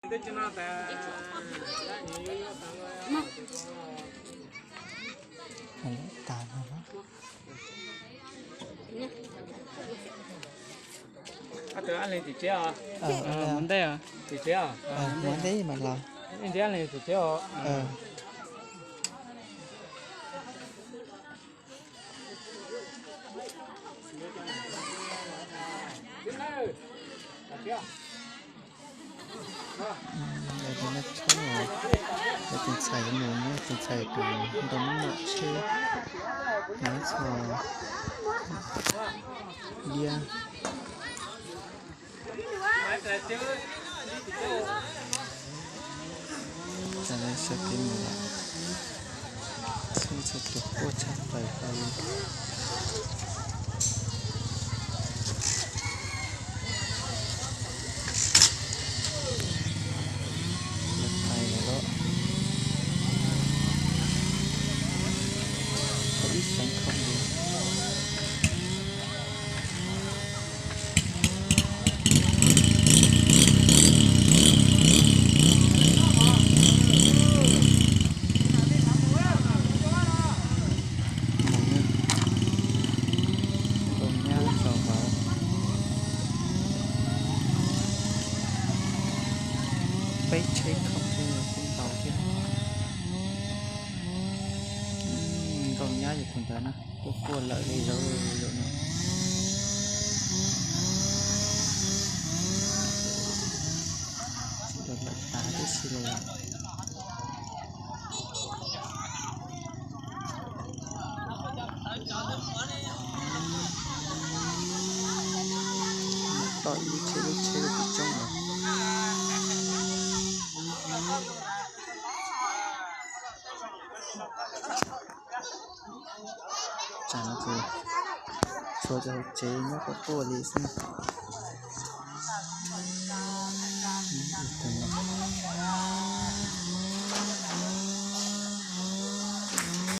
Tus ab leeg tim tsev os. Mus ntej, tim tsev os. Mus ntej mas los. Ib ntsis ab leeg tim tsev os. Tus ntxhais mus, tus ntxhais tus ntoo maj mam tsheb, hnav txog liab. Tag lawm, sawv kev mus lawm. Txhij txhua tus quaj tshaj plaws hlo li. Lawv pais lawm los. Tau ib xeev khoom li. Mus na, nkauj nyab tso vauv. Peb tsheb khoom thiab kuj ntau thiab. Nkauj nyab yog tus ntawd na, kuj quaj lawm li zaum no. Tsis tau lawm tas tib si li. Toj ib lub tsheb lub tsheb lub tsis coob lawm. Tsam no ces txhua cov hauv tsev nyob quaj quaj li xwb.